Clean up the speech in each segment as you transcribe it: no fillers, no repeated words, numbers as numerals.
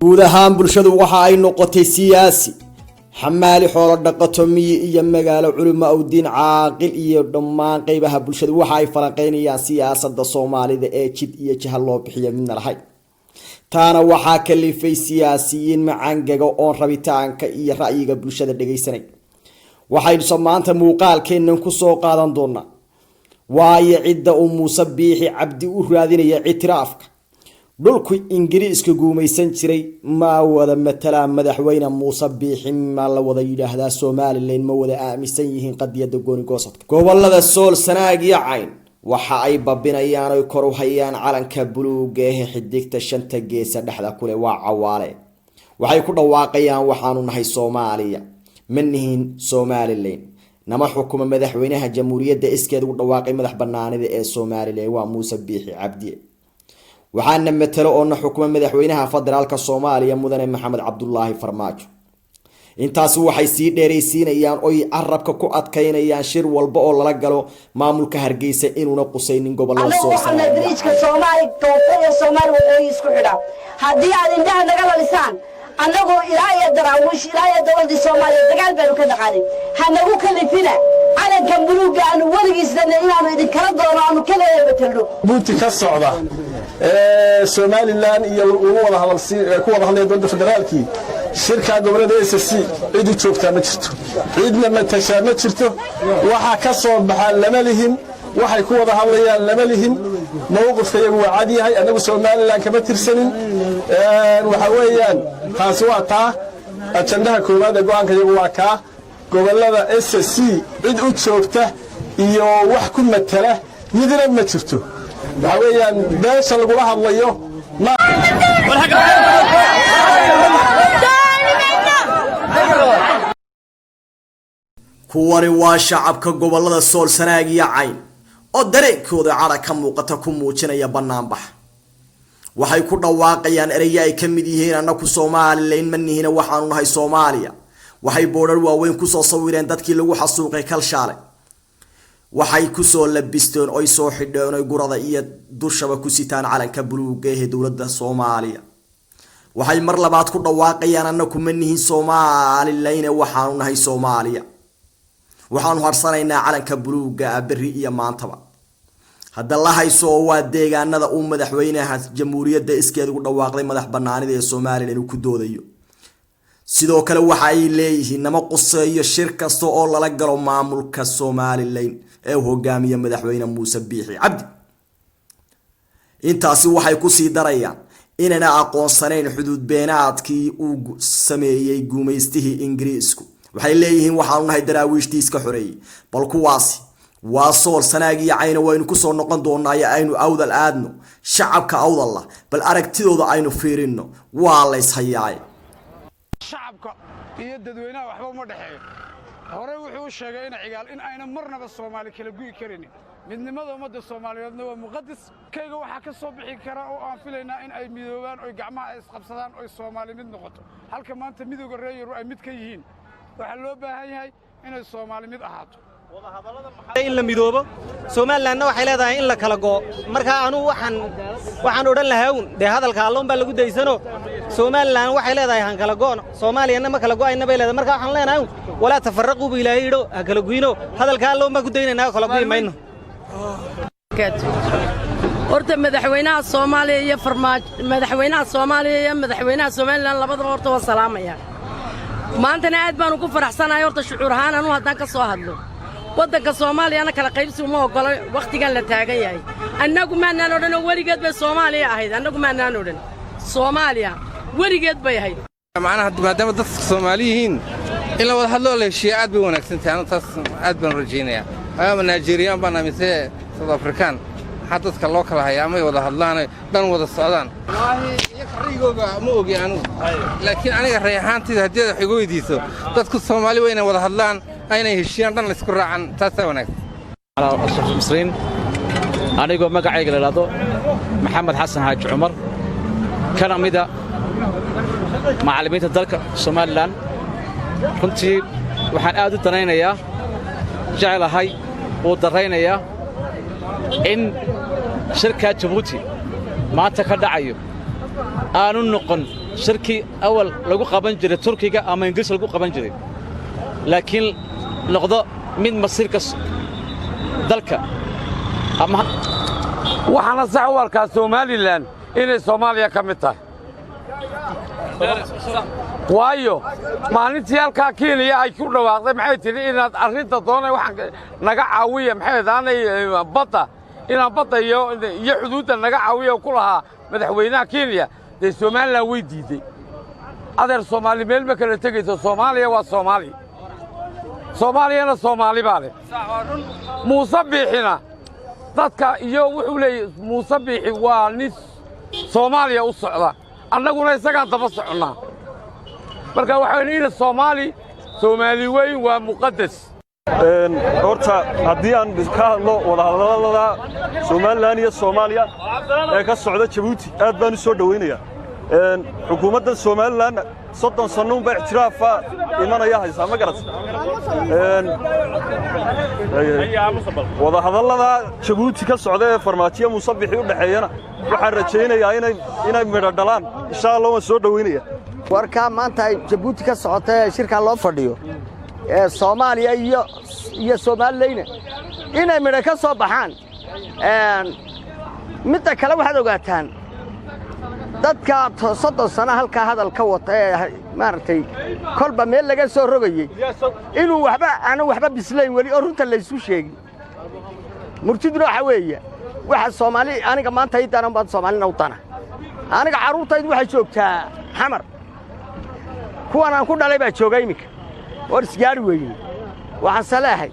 Guud ahaan bulshadu waxa ay noqotay siyaasi, xamaali, xoolo dhaqato, miyi iyo magaalo, culimo awdiin, caaqil iyo dhammaan qeybaha bulshadu waxa ay falanqeynayaan siyaasada Soomaalida ee jid iyo jaha loo bixiya midna lahayn. Taana waxaa kalifay siyaasiyiin macangaga oon rabitaanka iyo ra'yiga bulshada dhegaysanay. Waxaynu maanta muuqaalkeennan kusoo qaadan doonaa waayo cidda uu Muuse Biixi Cabdi u raadinaya ictiraafka. Dhulku Ingiriiska guumaysan jiray ma wada matalaa madaxweyne Muuse Biixi? Ma la wada yidhaahdaa Somaliland? Ma wada aaminsan yihiin qadiyada goonigosadka? Gobolada Sool, Sanaag iyo Cayn waxa ay babinayaan oy kor u hayaan calanka buluuga ee xidigta shanta geesa dhexda kuleh. Waa cawaale. Waxay ku dhawaaqayaan: "Waxaanu nahay Soomaaliya, ma nihin Somaliland, nama xukuma madaxweynaha jamhuuriyadda iskeed ugu dhawaaqay madax banaanida ee Somaliland, waa Muuse Biixi Cabdi. Waxaana matalo oo na xukuma madaxweynaha federaalka Soomaaliya, mudane Maxamed Cabdulaahi Farmaajo." Intaasi waxay sii dheeraysiinayaan oy carabka ku adkaynayaan shir walba oo lala galo maamulka Hargeysa inuuna qusaynin gobolada. Annagu waxaana bridge-ka Soomaali koonfur iyo Soomaali waqooyi isku xidha. Haddii aad indhaha naga lalisaan, annagoo ilaa iyo Daraawiish, ilaa iyo dowladdii Soomaaliya dagaal baanu ka dhaqaanin. Ha nagu kalifina calankan buluugga aanu weligiisnana inaanu idinkala doono aanu kaleeya betelno. Buuti ka socda ee Somaliland iyo lagu wada hadal ku wada hadlaya dowladda federaalkii, shirka gobolada SSC cid u joogtaa ma jirto, cidna matashaa ma jirto. Waxa ka soo baxa lama lihin, waxay ku wada hadlayaan lama lihin. Mowqifka iyagu waa cad yahay: annagu Somaliland kama tirsanin. Waxa weeyaan taasi waa taa. Ajandaha koowaad ee go'aanka iyagu waa kaa: gobolada SSC cid u joogta iyo wax ku matala midna ma jirto. Waxa weeyaan beesha lagula hadlayo ma Kuwani waa shacabka gobolada Sool, Sanaag iyo Cayn oo dareenkooda cadha ka muuqata ku muujinaya banaanbax. Waxay ku dhawaaqayaan ereyo ay ka mid yihiin: "Annaku Somaliland ma nihina, waxaanu nahay Soomaaliya." Waxay boodhar waaweyn kusoo sawireen dadkii lagu xasuuqay Kalshaale. Waxay kusoo labisteen oy soo xidheen oy gurada iyo dushaba ku sitaan calanka buluuga ee dowladda Soomaaliya. Waxay mar labaad ku dhawaaqayaan: "Annaku ma nihin Somaliland, waxaanu nahay Soomaaliya. Waxaanu harsanaynaa calanka buluuga ah berri iyo maantaba." Hadda la hayso oo waa deegaanada uu madaxweynaha jamhuuriyadda iskeed ugu dhawaaqday madax banaanida ee Somaliland inuu ku doodayo. Sidoo kale waxa ay leeyihiin: "Nama quseeyo shir kasta oo lala galo maamulka Somaliland ee uu hogaamiyo madaxweyne Muuse Biixi Cabdi." Intaasi waxay kusii darayaan inayna aqoonsanayn xuduud beenaadkii uu sameeyey guumaystihii Ingiriisku. Waxay leeyihiin: "Waxaanu nahay Daraawiishtii iska xoreeyey." Bal kuwaasi waa Sool, Sanaag iyo Cayna. Waynu kusoo noqon doonaayo. Aynu Awdal aadno. Shacabka Awdalla bal aragtidooda aynu fiirino. Waa layshayaaye. Shacabka iyo dadweynaha waxba uma dhexeeyo. Horey wuxuu u sheegay ina Cigaal in ayna marnaba Soomaali kala gu'i karinin. Midnimada ummadda Soomaaliyeedna waa muqadas. Kayga waxaa ka soo bixi kara oo aan filaynaa in ay midoobaan oy gacmaha ay isqabsadaan oy Soomaali mid noqoto, halka maanta midowga reer Yurub ay mid ka yihiin. Waxaa loo baahan yahay inay Soomaali mid ahaato. In la midoobo. Somalilandna waxay leedahay in la kala go'o. Markaa anugu waxaan odhan lahaa un dee hadalka alloon baa lagu daysano. Somaliland waxay leedahay han kala go'no, Soomaaliyana ma kala go'ayna bay leedahay. Marka waxaan leenahay un walaa tafarraquu bu Ilaahay yidho, ha kala goyno. Hadalka alloon baan ku daynaynaa, kala go'i mayno. Horta madaxweynaha Soomaaliya iyo Farmaajo, madaxweynaha Soomaaliya iyo madaxweynaha Somaliland labadaba horta waa salaamaya. Maantana aad baan ugu faraxsanahay. Horta shucuur ahaan anu haddaan ka soo hadlo, waddanka Soomaaliyana kala qaybsi uma oggolo. Wakhtigan la taagan yahay, annagu maannaan odhan oo weligeed bay Soomaaliya ahayd. Annagu maannaan odhan, Soomaaliya weligeed bay ahayd. Macnaha maadaama dadka Soomaali yihiin, in la wada hadlo oo la heshiiya aad bay wanaagsan tahay. Anu taas aad baan rajaynayaa. Ama Nigerian baan mise South African, maxaa dadka loo kala hayaa? Amay wada hadlaan, dhan wada socdaan. Wallaahi iyaga ra'yigooga ma ogi anugu, laakiin aniga ray ahaantayda haddii aad wax igu weydiiso, dadku Soomaali waa inay wada hadlaan, aynay heshiiyaan, dhan laysku raacan. Taasaa wanaagsan. Ashraf Misriin, anigoo magacayga la idhaahdo Maxamed Xasan Xaaji Cumar, kana mida macallimiinta dalka Somaliland, runtii waxaan aad u danaynayaa, jeclahay, uu daraynayaa in shirkaa Jabuuti maanta ka dhacayo aanu noqon Shirkii awal lagu qaban jiray Turkiga ama Ingiriis lagu qaban jiray, laakiin noqdo mid masiirka dalka ama Waxaana sax u arkaa Somaliland inay Soomaaliya ka mid tahay, waayo maalintii halkaa Kenya ay ku dhawaaqday, maxay tidhi? Inaad arrinta doonay waxaan naga caawiya, maxay daanay badda, inaan badda iyo xuduudda naga caawiya ku lahaa madaxweynaha Kenya. Dee Somaliland way diidey. Adeer, Soomaali meel ma kala tegayso. Soomaaliya waa Soomaali, Soomaaliyana Soomaali baa leh. Muuse Biixina dadka iyo wuxuu leeyahy, Muuse Biixi waa nin Soomaaliya u socda, annaguna isagaan daba soconnaa. Marka waxaa ina Soomaali, Soomaali weyn waa muqaddas. Horta haddii aan ka hadlo wadahadallada Somaliland iyo Soomaaliya ee ka socda Jabuuti, aad baan u soo dhowaynayaa. Xukuumaddan Somaliland 30 sannuunba ictiraafa imanaya haysaa, ma garat? Wadahadallada Jabuuti ka socda ee Farmaajiya Muuse Bixi u dhexeeyana waxaan rajaynayaa inay midho dhalaan, insha Allah. Waan soo dhowaynaya. Warkaa maanta ay Jabuuti ka socota ee shirkaa loo fadhiyo ee Soomaaliya iyo Soomaalileyna inay midho ka soo baxaan. Midda kale, waxaad ogaataan dadka 30 sano halkaa hadal ka wata ee maaragtay kolba meel laga soo rogayey inuu waxba aanu waxba bislayn weli oo runta laysu sheegin. Murtiduna waxa weeye, waxa Soomaali aniga maanta ii danan baan Soomaalina u dana. Aniga carruurtaydu waxay joogtaa Xamar, kuwan aan ku dhalay baa jooga iminka, war isgaari weyne. Waxaan saleehay,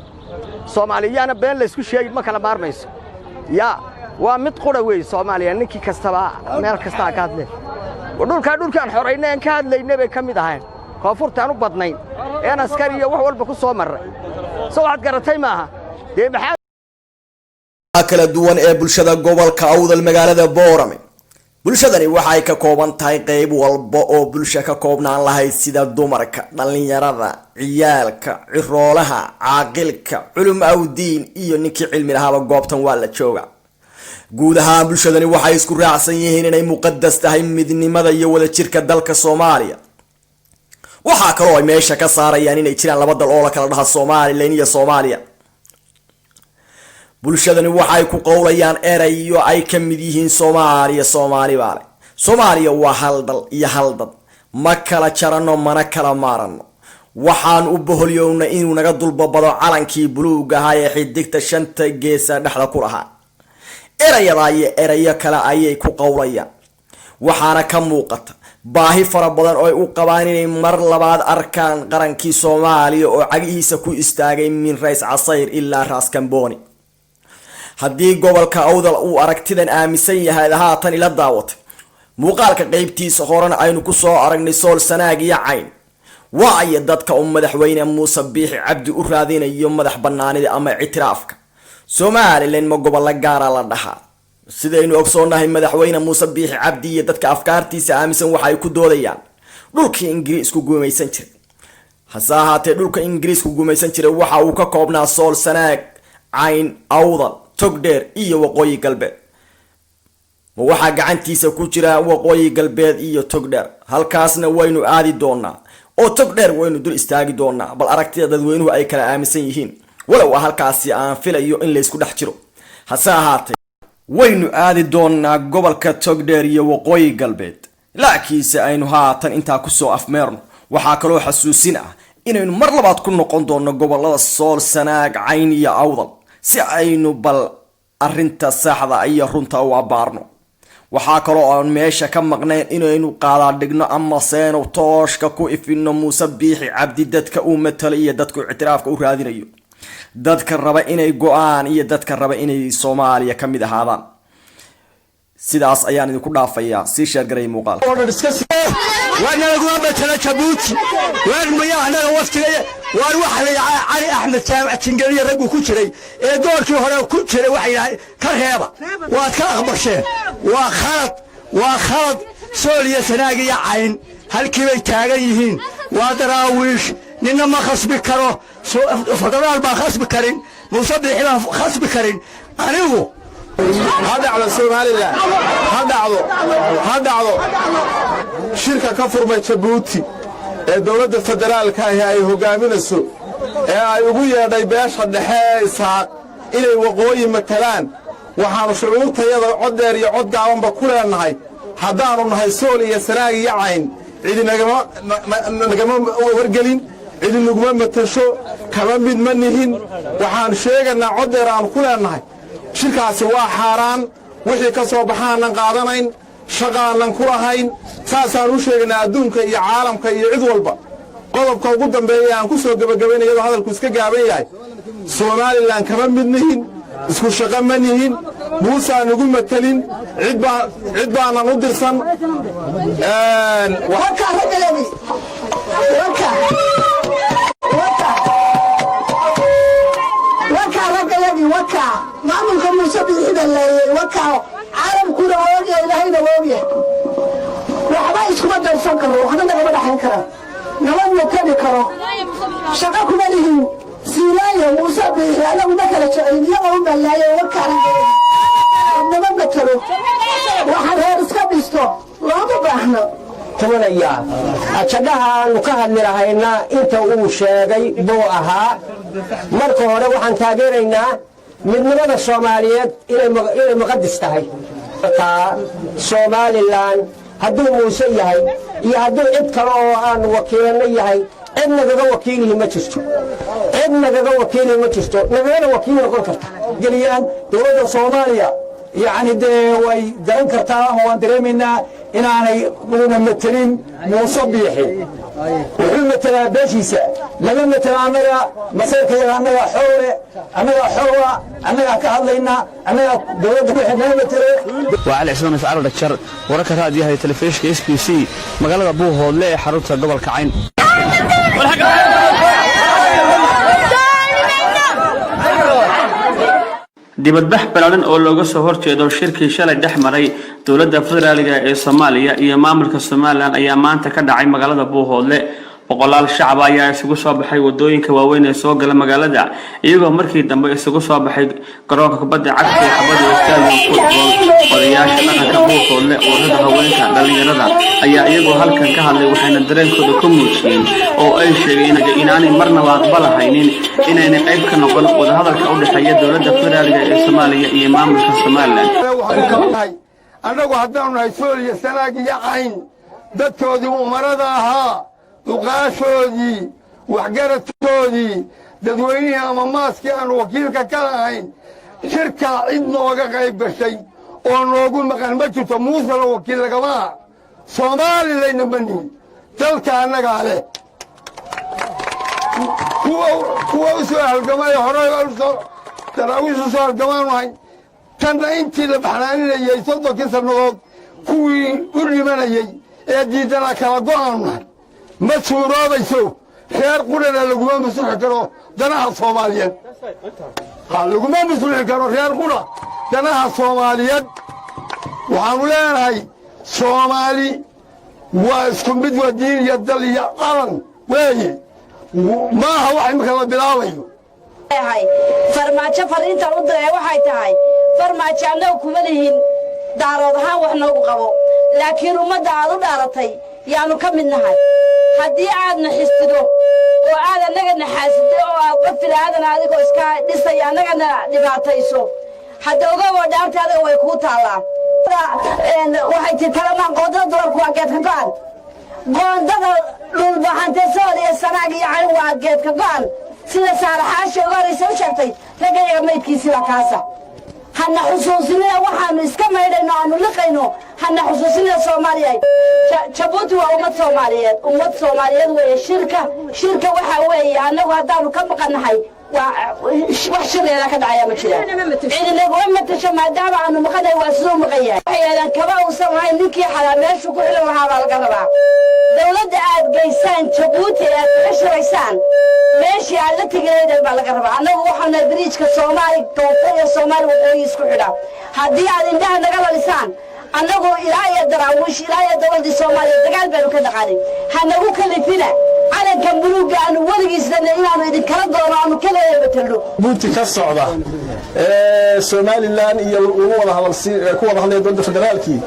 Soomaaliyaana been laysku sheegin, ma kala maarmayso. Yaa waa mid qura weeye Soomaaliya. Ninkii kastaba meel kasta ha ka hadleen. Dhulkaa dhulkaan xoraynay aan ka hadlaynay bay ka mid ahayn, koonfurtaan u badnayn een askari iyo wax walba ku soo marray. So waxaad garatay maaha dee, maxaa Kala duwan ee bulshada gobolka Awdal, magaalada Boorame. Bulshadani waxay ka kooban tahay qeyb walba oo bulsha ka koobnaan lahayd, sida dumarka, dhalinyarada, ciyaalka, ciroolaha, caaqilka, culum awdiin iyo ninkii cilmi lahaaba. Goobtan waa la jooga. Guud ahaan bulshadani waxay isku raacsan yihiin inay muqadas tahay midnimada iyo wadajirka dalka Soomaaliya. Waxaa kaloo ay meesha ka saarayaan inay jiraan laba dal oo la kala dhaha Somaliland iyo Soomaaliya. Bulshadani waxay ku qowlayaan erayo ay ka mid yihiin: "Soomaaliya Soomaali baa leh, Soomaaliya waa hal dal iyo hal dad, ma kala jaranno mana kala maaranno." Waxaan u boholyownay inuu naga dulbabado calankii buluug ahaa ee xidigta shanta geesa dhexda ku lahaa. Erayadaa iyo erayo kale ayay ku qowlayaan, waxaana ka muuqata baahi fara badan oo ay u qabaan inay mar labaad arkaan qarankii Soomaaliya oo cagihiisa ku istaagay min Rays Casayr ilaa Raas Kamboni. Haddii gobolka Awdal uu aragtidan aaminsan yahay, haatan ila daawatay muuqaalka qeybtiisa horena aynu kusoo aragnay Sool, Sanaag iyo Cayn, waa-iyo dadka uu madaxweyne Muuse Biixi Cabdi u raadinayo madax banaanida ama ictiraafka Somaliland, ma gobollo gaara la dhahaa? Sidaynu ogsoonahay, madaxweyne Muuse Biixi Cabdi iyo dadka afkaartiisa aaminsan waxa ay ku doodayaan dhulkii Ingiriisku gumaysan jiray. Hase ahaatee, dhulka Ingiriisku gumaysan jiray waxa uu ka koobnaa Sool, Sanaag, Cayn, Awdal, Togdheer iyo Waqooyi Galbeed. Ma waxaa gacantiisa ku jira Waqooyi Galbeed iyo Togdheer? Halkaasna waynu aadi doonaa oo Togdheer waynu dul istaagi doonaa, bal aragtida dadweynuhu ay kala aaminsan yihiin, walow halkaasi aan filayo in laysku dhex jiro. Hase ahaatee, waynu aadi doonaa gobolka Togdheer iyo Waqooyi Galbeed, laakiinse aynu haatan intaa kusoo afmeerno. Waxaa kaloo xasuusin ah inaynu mar labaad ku noqon doono gobolada Sool, Sanaag, Cayn iyo Awdal si aynu bal arinta saxda iyo runta u abaarno. Waxaa kaloo aan meesha ka maqnayn inaynu qaadaa dhigno ama seenu tooshka ku ifino Muuse Biixi Cabdi, dadka uu matalo iyo dadku ictiraafka u raadinayo, dadka raba inay go-aan iyo dadka raba inay Soomaaliya ka mid ahaadaan. Sidaas ayaan idinku dhaafayaa. Sii share garay muuqaalka. Waa nalaguma matala Jabuuti. Waar maya annaga waftiga, waar waxa la yidhaha Cali Axmed Jaamac Jingeliya, raggu ku jiray ee doorkii hore ku jiray, waxay yidhahay ka reeba, waad ka aqbasheen. Waa khalad, waa khalad. Sool iyo Sanaag iyo Cayn halkii bay taagan yihiin. Waa Daraawiish, ninna ma khasbi karo. Federaal baan khasbi karin, Muuse Biixi baan khasbi karin. Anigu Ha dhacdo Somaliland, ha dhacdo, ha dhacdo. Shirka ka furmay Jabuuti ee dowladda federaalka ahi ay hoggaaminayso ee ay ugu yeedhay beesha dhexe ee Isaaq inay waqooyi matalaan, waxaannu shucuurtayada cod dheer iyo cod gaabanba ku leennahay, haddaannu nahay Sool iyo Sanaag iyo Cayn, cidi nagama wargelin, cidi naguma matasho, kama mid ma nihin. Waxaannu sheegaynaa, cod dheer aannu ku leennahay, shirkaasi waa xaaraan. Wixii ka soo baxaanan qaadanayn, shaqaanan ku lahayn. Saasaan u sheegaynaa adduunka iyo caalamka iyo cid walba. Qodobka ugu dambeeya aan ku soo gebagabaynaya, iyadoo hadalku iska gaaban yahay, Somaliland kama mid nihin, isku shaqo ma nihin, Muusaan ugu matelin, cid baanan u dirsan. Warkaa raggadeedii, warkaa, warkaa, warkaa raggadeedii, warkaa maamulka Muuse Biixida laayey, warkaa caalamkuna waa ogyahay, Ilaahayna waa ogyahay. Waxba iskuma darsan karo, waxna nagama dhaxayn karaan, nabad ma tegi karo, shaqo kuma lihin. Siilaayo Muuse Biixi anagu ma kala jecelin, iyagoo u ballaayay. Warkaa raggadeedii nama matalo, waxaan reer iska dhisto looma baahno. Tumanayaa ajadhaha aanu ka hadli lahayna inta uu sheegay buu ahaa. Marka hore waxaan taageeraynaa midnimada Soomaaliyeed inay muqadis tahay. Somaliland hadduu Muuse yahay iyo hadduu cid kale oo aanu wakiilanno yahay, cid nagaga wakiilihi ma jirto, cid nagaga wakiilihi ma jirto, nagagana wakiil noqon karta. Geliyaan dowladda Soomaaliya, yacni dee way garan kartaa ama waan dareemaynaa inaanay una matelin. Muuse Biixi wuxuu matelaa beeshiisa, lama matelo annaga. Masayrkayaga annagaa xoole, annagaa xooga, annagaa ka hadlayna, annagaa dowladda ku nama matelo. Waa Cali Cismaan Afcaalo Dhagjar, wararka raadiyaha iyo telefishinka SBC, magaalada Buuhoodle ee xarunta gobolka Cayn. Dibadbax ballaaran oo looga soo horjeedo shirkii shalay dhex maray dowladda federaaliga ee Soomaaliya iyo maamulka Somaliland ayaa maanta ka dhacay magaalada Buuhoodle. Boqolaal shacab ayaa isugu soo baxay wadooyinka waaweyn ee soo gala magaalada, iyagoo markii dambe isugu soo baxay garoonka kubadda cagta ee Xabada Stadium Football. Odayaasha dhaqanka Buuhoodle, ururada haweenka, dhalinyarada ayaa iyagoo halkan ka hadlay, waxayna dareenkooda ku muujiyeen oo ay sheegeen inaanay marnaba aqbalahaynin inaynay qayb ka noqon wadahadalka u dhexeeya dowladda federaaliga ee Soomaaliya iyo maamulka Somaliland. Annagu haddaanu nahay Sool iyo Sanaag iyo Cayn, dadkoodii umarada ahaa, duqaashoodii, waxgaradkoodii, dadweynihii ama maaskii aanu wakiilka ka lahayn, shirkaa cid nooga qayb gashay oo noogu maqan ma jirto. Muusena wakiil lagama aha. Soomalilayna ma nihin, dalka annagaa leh. Kuwa u soo halgamay hore Daraawiish u soo halgamaanu ahay. Tanna intii la baxnaaninayey 30kii sannadood kuwii u dhimanayey ee diiddanaa kala go'aanu nahay. Ma suuroobayso, reer qurana laguma masruxi karo danaha Soomaaliyeed, laguma masruxi karo reer qura danaha Soomaaliyeed. Waxaanu leenahay Soomaali waa isku mid, waa diin iyo dal iyo qalan weeye, maaha wax imika la bilaabayo. Farmaajo fariintan u diraya waxay tahay: Farmaajo, annaga kuma lihin Daarood ahaan wax noogu qabo, laakiin ummadda aad u dhaaratay yaannu ka mid nahay. Haddii aad naxistido oo aad annaga naxaasido oo aad qof filaadan adigoo iska dhisaya annagana dhibaatayso, hadda ogowoo dhaarta adiga way kuu taallaa. Waxay tii talamaan qoondada dumarku waa geedka go'an. Qoondada Dhulbahante, Sool iyo Sanaag iyo Cayn waa geedka go'an. Sida Saaraxaasha uga horraysa u sheegtay, raggayaga maydkiisii baa kaasa. Hana xusuusinina waxaannu iska maydhayno, aanu liqayno, hana xusuusinina. Soomaaliya, Jabuuti waa ummad Soomaaliyeed, ummad Soomaaliyeed weeye. Shirka waxaa weeye, annagu haddaanu ka maqannahay, waa wax shirleeda ka dhacaya ma jiraan. Cidinaguma matasho maadaama aanu maqanahay, waa siduu maqan yahay. Waxay yidhahdaan kaba uusan lahayn ninkii xalaa meeshuu ku xilan lahaa baa laga rabaa. Dawladda aad geysaan Jabuuti ee aad kaga shiraysaan, meeshii aad la tegi lahaydeen baa laga rabaa. Annagu waxaanu nahay bridge-ka Soomaali koonfur iyo Soomaali waqooyi isku xidha. Haddii aad indhaha naga lalisaan, annagu ilaa iyo Daraawiish, ilaa iyo dowladdii Soomaaliya dagaal baanu ka dhaqaanay. Ha nagu kalifina. Calankan buluugga aanu weligiisana inaanu idinkala doono aanu kaleeya betelno. Jabuuti ka socda ee Somaliland iyo lagu wada hadal ku wada hadlaya dowladda federaalkii,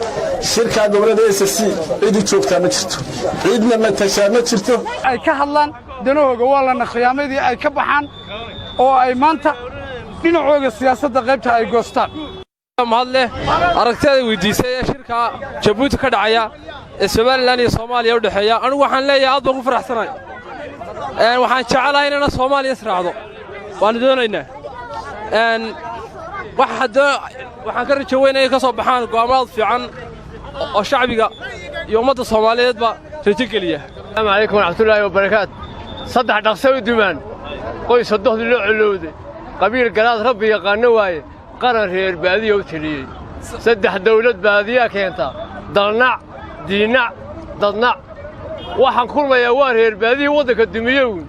shirka gobolada SSC cid u joogtaa ma jirto, cidna matashaa ma jirto. Ay ka hadlaan danahooga waa lana khiyaamadii ay ka baxaan oo ay maanta dhinacooga siyaasadda qaybta ay goostaan. Mahadleh aragtida weydiisay ee shirka Jabuuti ka dhacaya ee Somaliland iyo Soomaaliya u dhexeeya, anigu waxaan leeyahay aad baan ku faraxsanahay. Waxaan jecelahay inana Soomaaliya israacdo, waanu doonaynaa. Waxaan ka rajo weynaya ka soo baxaan go'aamadaad fiican oo shacbiga iyo ummadda Soomaaliyeedba rajo geliya. Asalaamu calaykum waraxmatullaahi wabarakaat. Saddex dhaqso u dumaan: qoys sodohdii loo colowday, qabiil galaad rabbi yaqaanno waaye, qaran reer baadiya u teliyey. Saddex dawlad baadiyaa keenta: dalnac, diinnac, dadnac. Waxaan kulmayaa waa reer baadihii waddanka dumiyown.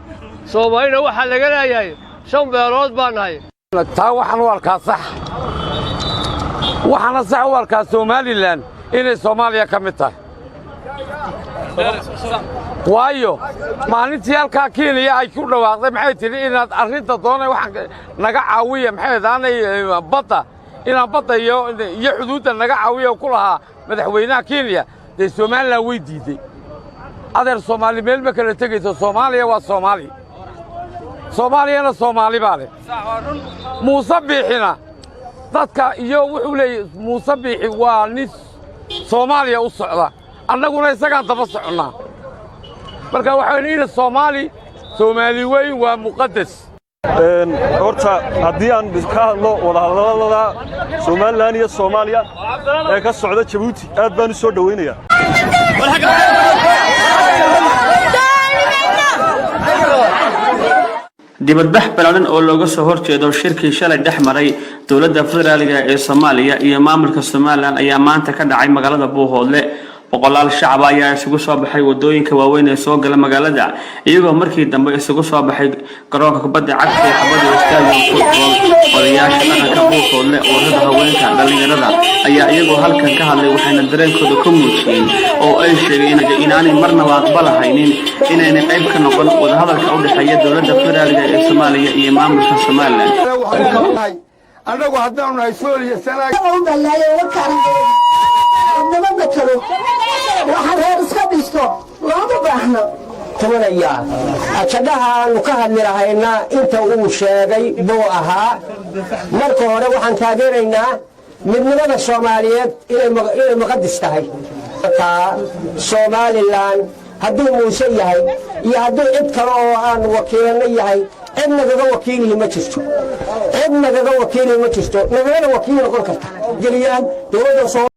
Soomaalina waxaa laga leeyahay shan beelood baa nahay. Taa waxaan u arkaa sax, waxaana sax u arkaa Somaliland inay Soomaaliya ka mid tahay, waayo maalintii halkaa Kenya ay ku dhawaaqday, maxay tidhi? Inaad arrinta doonay waxaan naga caawiya, maxay daanay badda, inaan badda iyo xuduudda naga caawiya ku lahaa madaxweynaha Kenya. Dee Somaliland way diidey. Adeer, Soomaali meel ma kala tegayso. Soomaaliya waa Soomaali, Soomaaliyana Soomaali baa leh. Muuse Biixina dadka iyo wuxuu leeyahy, Muuse Biixi waa nin Soomaaliya u socda, annaguna isagaan daba soconnaa. Marka waxaa ina Soomaali, Soomaali weyn waa muqaddas. Horta haddii aan ka hadlo wadahadallada Somaliland iyo Soomaaliya ee ka socda Jabuuti, aad baan u soo dhowaynayaa. Dibadbax ballaaran oo looga soo horjeedo shirkii shalay dhex maray dowladda federaaliga ee Soomaaliya iyo maamulka Somaliland ayaa maanta ka dhacay magaalada Buuhoodle. Boqolaal shacab ayaa isugu soo baxay wadooyinka waaweyn ee soo gala magaalada, iyagoo markii dambe isugu soo baxay garoonka kubadda cagta ee Xabada Stadium Football. Odayaasha dhaqanka Buuhoodle, ururada haweenka, dhalinyarada ayaa iyagoo halkan ka hadlay, waxayna dareenkooda ku muujiyeen oo ay sheegeen inaanay marnaba aqbalahaynin inaynay qayb ka noqon wadahadalka u dhexeeya dowladda federaaliga ee Soomaaliya iyo maamulka Somaliland. Annagu haddaanu nahay Sooliya Sanaag Nama matalo waxa reer iska dhisto, looma baahno. Tabanayaa ajadhaha aanu ka hadli lahaynaa inta uu sheegay buu ahaa. Marka hore waxaan taageeraynaa midnimada Soomaaliyeed inay muqadis tahay. Somaliland hadduu Muuse yahay iyo hadduu cid kale oo aanu wakiilanno yahay, cid nagaga wakiilihi ma jirto, cid nagaga wakiilihi ma jirto, nagagana wakiil noqon karta geliyaan dowladda.